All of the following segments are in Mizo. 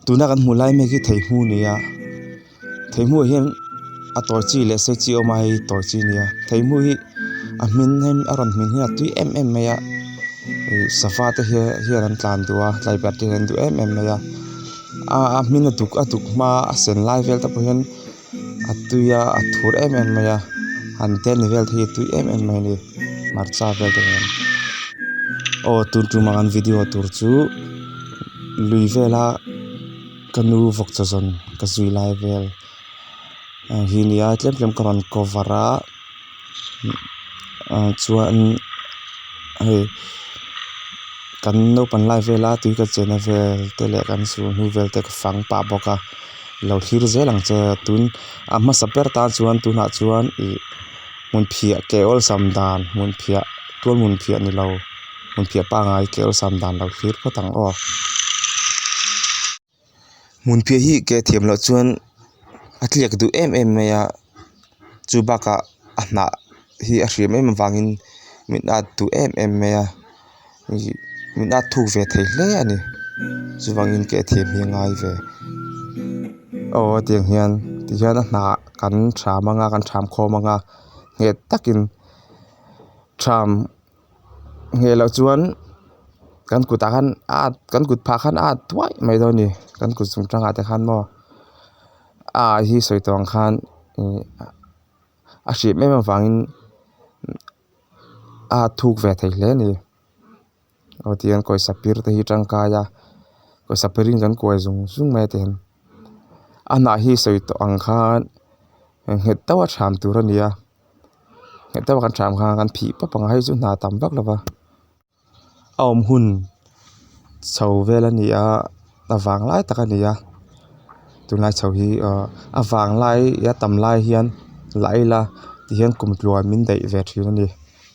Tuna kan hmuh lai mek hi theihmu a ni a theihmu ah hian a tawi chi leh sei chi a awm a hei hi tawi chi a ni a theihmu hi a hmin hian a rawn hmin hian a tui em em mai a ih sava te hian an tlan duh a tlaiberh te hian an duh em em mai a a hmin a duk a duk hma a sen lai vel te pawh hian a tui a a thur em em mai a han den vel te hi a tui em em mai a ni hmarcha vel te nen aw tun tum a kan video tur chu lui vela ka nu vawk chaw zawn ka zui lai vel hi a ni a tlem tlem ka rawn cover a ah chuan hei kan naupang lai vela tui ka chena vel te leh kan sur hnu vel te ka fang pah bawk a lo thlir zel ang che tun a hmasa ber tan chuan tunah chuan ih hmun phiah ke awlsam dan hmun phiah tual hmun phiah ni lo hmun phiah pangai ke awlsam dan lo thlir phawt ang aw. Hmun phiah hi ke thiam loh chuan a tliak duh em em mai a chu bakah a hnah hi a hriam em avangin min at duh em em mai a ih min at thuk ve thei hle a ni chuvangin ke thiam hi a ngai ve aw hetiang hian tihian a hnah kan ṭham anga kan ṭham khawm anga nghet takin ṭham ngheh loh chuan kan kutah khan a at kan kut phah khan a at thuai mai dawn a ni kan kut chung tangah te khan maw a ah hi sawi tawh ang khan ih a hrip em avangin a thuk ve thei hle a ni aw tihian pawisa pir te hi tangkai a pawisa pirin kan kuai zung zung mai a tihian a hnah hi sawi tawh ang khan nghet deuh a ṭham tur a ni a nghet deuh a kan ṭham khan kan phih pawp ang a hei chu hna tam vak lo va a awm hun chho vel a ni a a vang lai tak a ni a tunlai chho hi ahh a vang lai a tam lai hian la ila tihian kum tluan min daih ve thin a ni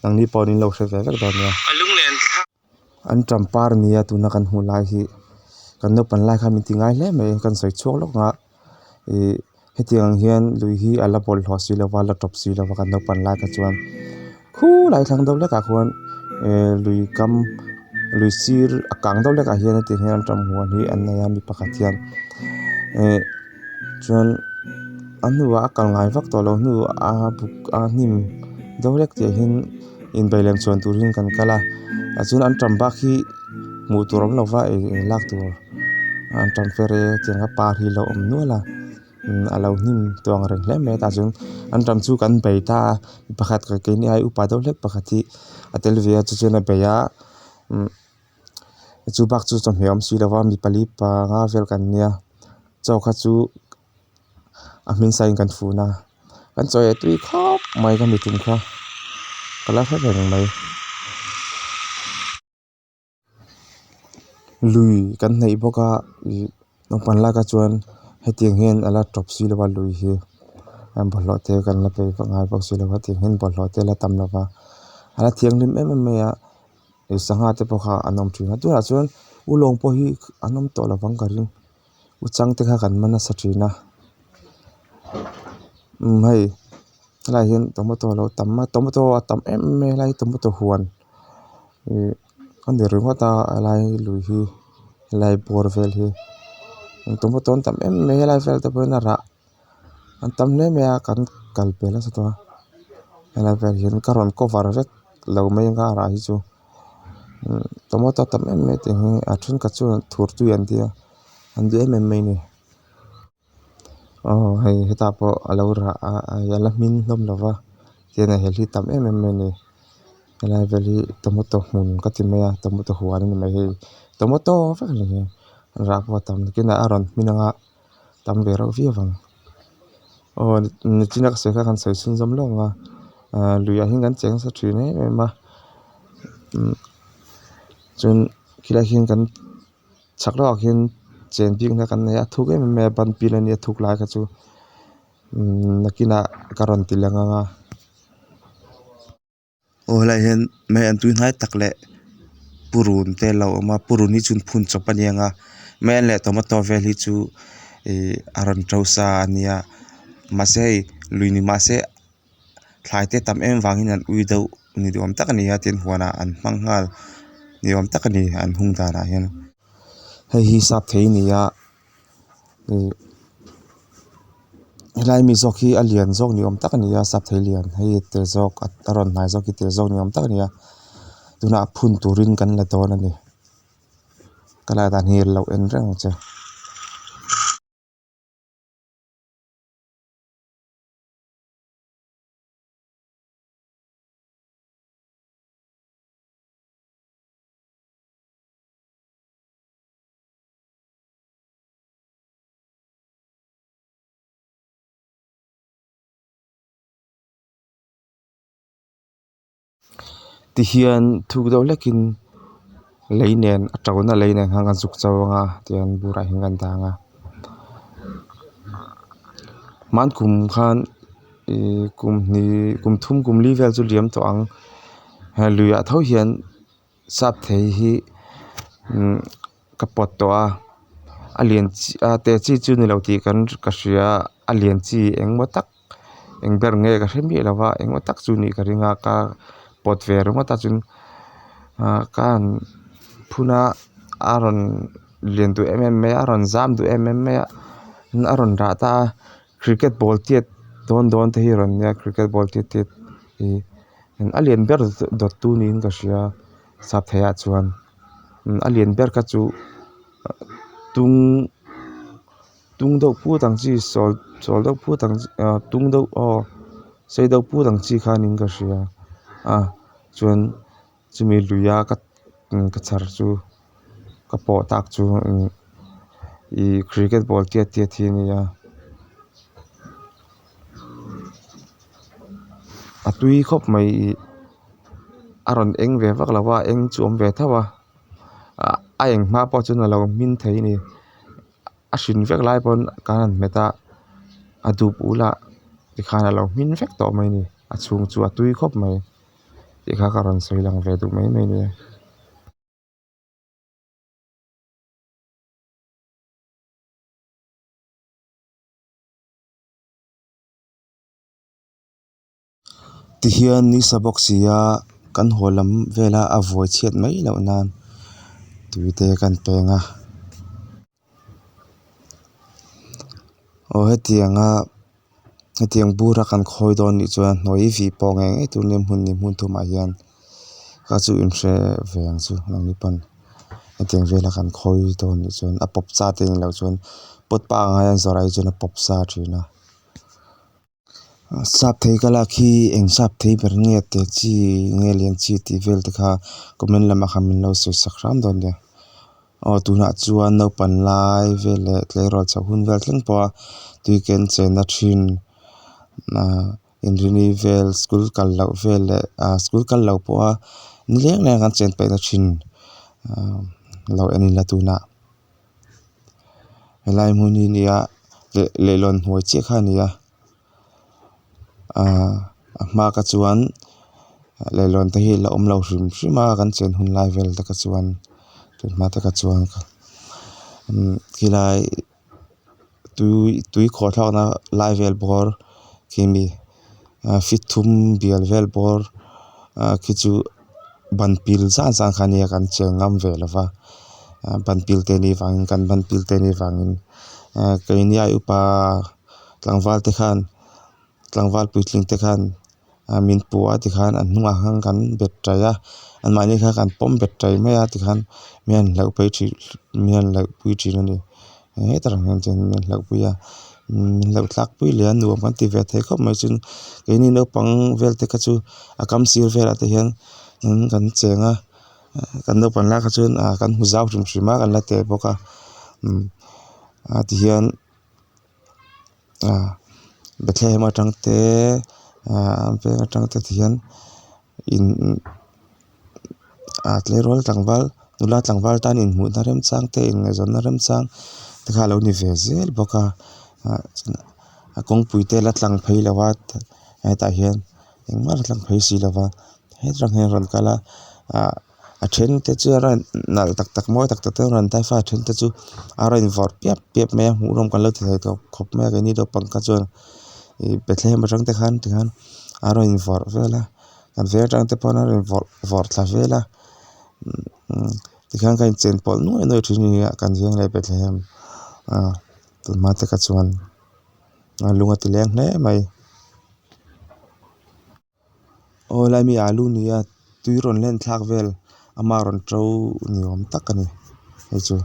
nangni pawh in lo hre ve vek dawn nia. An ṭampar a ni a tuna kan hmuh lai hi kan naupang lai kha min ti ngai hle mai kan sawi chhuak lawk ang a ih hetiang ang hian lui hi a la bawlhhlawh si lova a la tawp si lova kan naupang lai kha chuan khulai thlang deuh hlekah khuan eh lui kam lui sir a kang deuh hlekah hian hetiang hian an ṭam huan hi an nei a mi pakhat hian eh chuan a hnuah a kal ngai vak tawh loh hnuah a buk a hnim deuh hlek tih ah hian inbei lem chuan turin kan kal a tah chuan an ṭam bak hi hmuh tur awm lova ih lak tur an ṭam fer e tiang a par hi a lo awm nual a a lo hnim tawh ang reng hle mai a tah chuan an ṭam chu kan bei ta a pakhat keini ai upa deuh hlek pakhat hi a tel ve a chu chuan a bei a chu bak chu chawhmeh a awm si lova mi pali panga vel kan nia chaw kha chu a hmin sain kan fun a kan chaw ei tui khawp mai ka mi tum kha ka la hre reng mai. Lui kan hnaih bawk a ih naupang lak ah chuan hetiang hian a la tawp si lo a lui hi bawlhhlawh te kan la peih vak ngai bawk si lo a tiang hian bawlhhlawh te a la tam lo va a la thianghlim em em mai a ih sangha te pawh kha an awm thin a tunah chuan ulawng pawh hi an awm tawh lo vang ka ring uchang te kha kan man nasa thin a umm hei helaiah hian tomato a lo tam a tomato a tam em em mai a helai hi tomato huan ih a ni ringawt a helai lui hi helai bawr vel hi tomato an tam em mai helai vel te pawh hian a rah an tam hle mai a kan kal pel nasa tawh a helai vel hian ka rawn cover vek lo mai anga a rah hi chu tomato a tam em mai tih hi a thenkhat chuan thur tui an tia an duh em em mai a ni. Aw hei hetah pawh a lo rah a a la hmin hlawm lo va tihian a hel hi tam em em mai a ni helai vel hi tomato hmun ka ti mai a tomato huan a ni mai hei tomato vek a ni hi rah pawh a tam nakinah a rawn hmin anga tam ve reuh viau ang aw nichina ka sawi kha kan sawi chhunzawm lawk ang a ah luiah hian kan cheng nasa thin em em a chuan khilaiah khian kan. Chhak lawkah khian chen bikna kan nei a a thuk em em mai a ban pil a nia a thuk lai kha chu nakinah ka rawn ti lang ang a. Aw helaiah hian mei an tui hnai tak leh purun te a lo awm a purun hi chu an phun chawp a ni ang a mei leh tomato vel hi chu ih a rawn to sa a nia mahse hei lui ni mahse thlai te tam em vangin an ui deuh ni duh awm tak a ni a tin huanah an hmang nghal ni awm tak a ni an hung danah hian. Hei hi sap thei a ni a Ihh helai mi zawk hi a lian zawk ni awm tak a ni a sapthei lian hei te zawk a rawn hnai zawk hi te zawk ni awm tak a ni a tunah phun turin kan la dawn a ni ka lak dan hi lo en reng ang che. Tihian thuk deuh hlekin lei nen a to na lei nen khan kan zuk cho anga tihian burah hian kan dah anga hmankum khan ihh kum hnih kum thum kum li vel chu liam tawh ang he luiah tho hian sap thei hi umm ka pawt tawh a a lian chi a te chi chu ni lo tih kan ka hria a lian chi engmaw tak eng ber nge ka hre miah lo va engmaw tak chu nih ka ring a ka pawt ve ringawt a chuan ah ka han phun a a rawn lian duh em em mai a a rawn zam duh em em mai a a rawn rah ta a cricket ball tiat dawn dawn te hi a rawn nia cricket ball tiat tiat ih a lian ber dawt tu niin ka hria sap thei ah chuan a lian ber kha chu tung tung deuh phut ang chi sawl sawl deuh phut ang chi ah tung deuh aw sei deuh phut ang chi kha niin ka hria a chuan chumi luia ka ka chhar chu ka pawh tak chu ihh cricket ball tiat tiat hi a ni a a tui khawp mai ih a rawn eng ve vak lo a eng chu a awm ve tho a ah a eng hma pawh chuan a lo hmin thei a ni a hrin vek lai pawn kan han hmet a a dup ul a tikhan a lo hmin vek tawh mai a ni a chhung chu a tui khawp mai tih kha ka rawn sawi lang ve duh mai mai a ni. Tihian nisa bawk si a kan haw lam vela a vawi chhiat mai loh nan tui te kan peng a aw hetiang a hetiang bur a kan khawi dawn nih chuan hnuai vih pawh ngei ngei tur nia hmun hnih hmun thum ah hian kha chu in hre ve ang chu nangni pawn hetiang vela kan khawi dawn nih chuan a pawp sa te nih loh chuan pot pangai an zawrh ah hi chuan a pawp sa thin a. Sap thei ka lak hi eng sap thei ber nge te chi nge lian chi tih vel te kha comment lamah khan min lo sawi sak hram dawn nia. Aw tunah chuan naupang lai vel leh tleirawl chhoh hun vel thleng pawha tui ken chenna thin ahh inrini vel school kal loh vel leh ahh school kal loh pawha nileng leng an chen peihna thin ahh lo en ila tunah. Helai hmun hi nia leh leihlawn hnuai chiah kha a ni a ahh a hma kha chuan leihlawn te hi la awm lo hrim hrim a kan chen hun lai vel te kha chuan tun hma te kha chuan umm khilai tui tui khawh thlakna lai vel bawr khi mi feet thum bial vel bawr ah khi chu ban pil zan zan kha nia kan cheng ngam ve lo va ban pil te nih vangin kan ban pil te nih vangin keini ai upa tlangval te khan tlangval puitling te khan min pu a tikhan an hnungah khan kan bet taih a anmahni kha kan pawm bet taih mai a tikhan mi an hlauh phei thin mi an hlauh pui thin a ni hetlai ah hian chuan mi an hlauh pui a min hlauh tlak pui leh a nuam kan ti ve thei khawp mai chuan keini naupang vel te kha chu a kam sir velah te hian kan cheng a kan naupang lai kha chuan ah kan hmu zau hrim hrim a kan la teh bawk a ah tihian ah Bethlehem atang te ah veng atang te tihian in ah tleirawl tlangval nula tlangval tan inhmuhna remchang te inngaihzawnna remchang te kha a lo ni ve zel bawk a ah a kawngpui te la tlang phei lo a hetah hian engmah la tlang phei si lo va hetah hian rawn kal a ah a then te chu a rawn nalh tak tak mawi tak tak te an rawn type a a then te chu a rawn vawrh piap piap mai a hmuh rawng kan lo ti thei tawh khawp mai a keini naupang kha chuan ih Bethlehem atang te khan tikhan a rawn vawrh vel a kan veng atang te pawn a rawn vawrh vawrh thla vel a tikhian kan inchen pawlh nuai nuai thin a ni a kan veng leh Bethlehem ah. Tunhma te kha chuan lung a ti leng hle mai. Aw lai mi alu ni a tui rawn len thlak vel ama rawn to ni awm tak a ni hei chu.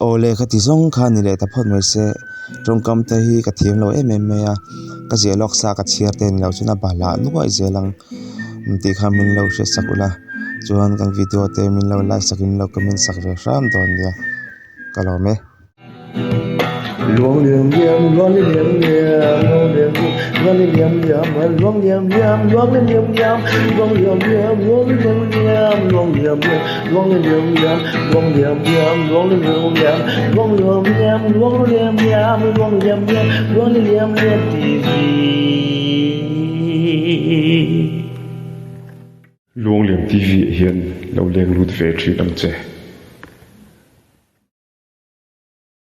Aw le ka ti zawng kha ni leh ta phawt mai se tawngkam te hi ka thiam lo em em mai a ka ziah lawk sa ka chhiar te ni loh chuan a bahlah nuai zel ang tih kha min lo hriat sak ula chuan kan video te min lo like sak in min lo comment sak ve hram dawn nia ka lawm e. Luang liam liam luang liam liam luang liam luang liam liam luang liam liam luang liam liam luang liam liam luang liam liam luang liam liam luang liam liam luang liam liam luang liam liam luang liam liam luang liam liam luang liam liam luang liam liam TV. Luangliam TV ah hian lo leng lut ve thin ang che.